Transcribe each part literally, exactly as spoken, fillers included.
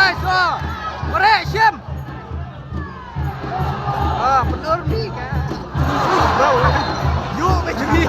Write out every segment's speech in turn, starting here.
Nice, oh. Korek, shim. Ah, penur ni ka. Bro, yuk, baby.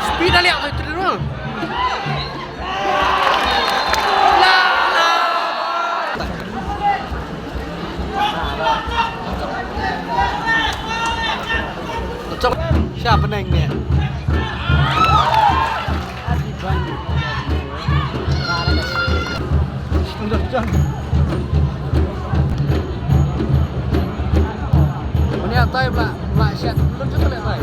Speed dah lihat tu. Cok, siapa neng ni? Ini atai pula, pula siat belum juga lek atai.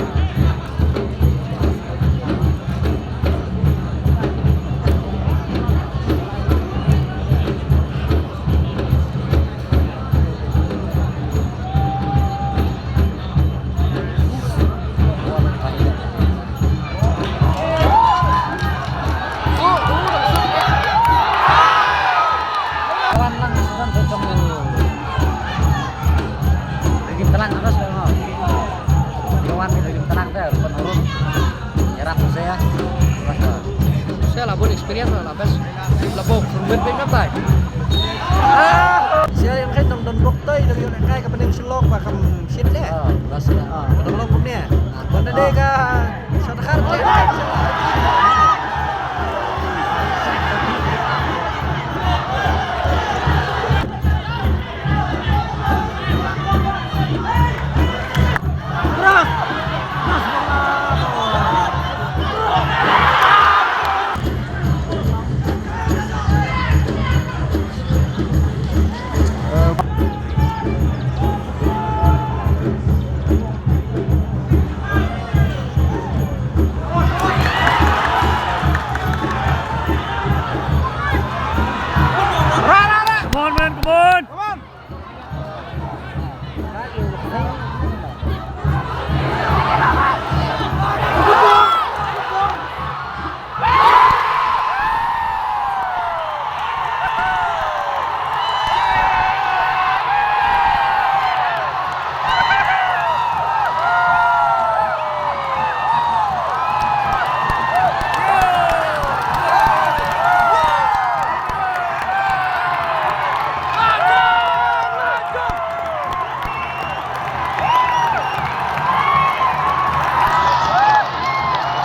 Wan lang sudah cocok yang lu. Lagi telan apa sudah mau? Wan lagi telan deh, penurun. Yarap saya. Saya lah bon experience lah, best. Lah bon, rumit pin apa? Ah, saya yang kaitung don bok toi, dari yang kai ke pening selok, pakam shit deh. Ah, best lah. Ah, pening lok pun dia. Bon deh ka, sa dakhar deh.